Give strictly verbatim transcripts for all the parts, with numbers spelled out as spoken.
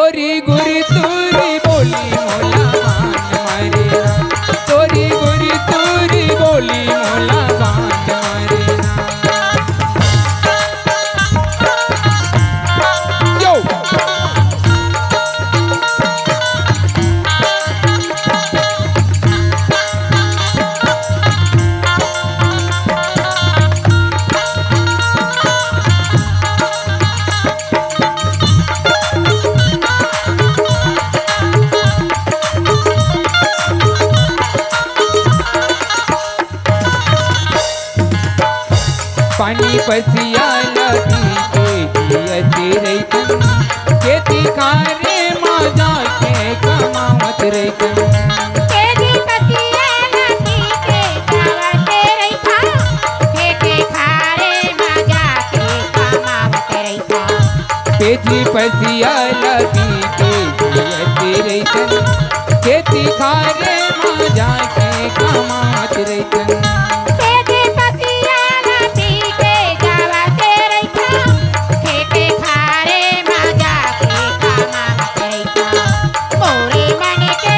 तोरी गुरी तोरी बोली मोला बान मारे ना, तोरी गुरी तोरी बोली मोला बान मारे ना। यो। पानी पसिया ल पी के जियत रहिथन, खेती खारे म जाके कमावत रहिथन। खेती पसिया ल पी के जावत रहिथन, खेती खारे म जाके कमावत रहिथन। खेती पसिया ल पी के जियत रहिथन, खेती खारे म जाके कमात रहिथन। खेती पसिया ल पी के जावत रहिथन, खेती खारे म जाके कमात रहिथन। मोरे मन के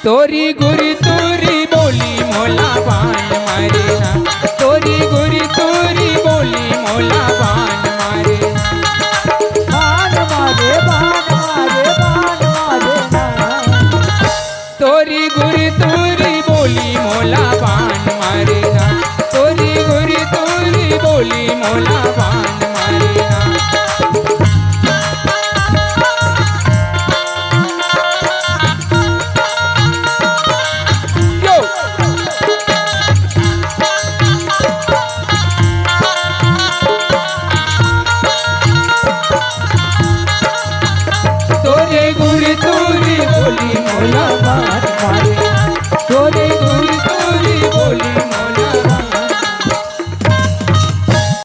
तोरी गुरी तोरी बोली मोला बान मारे ना, तोरी गुरी तोरी बोली मोला बान मारे। बान मारे, बान मारे, बान मारे ना। तोरी गुरी तोरी बोली मोला बान मारे ना, तोरी गुरी तोरी बोली मोला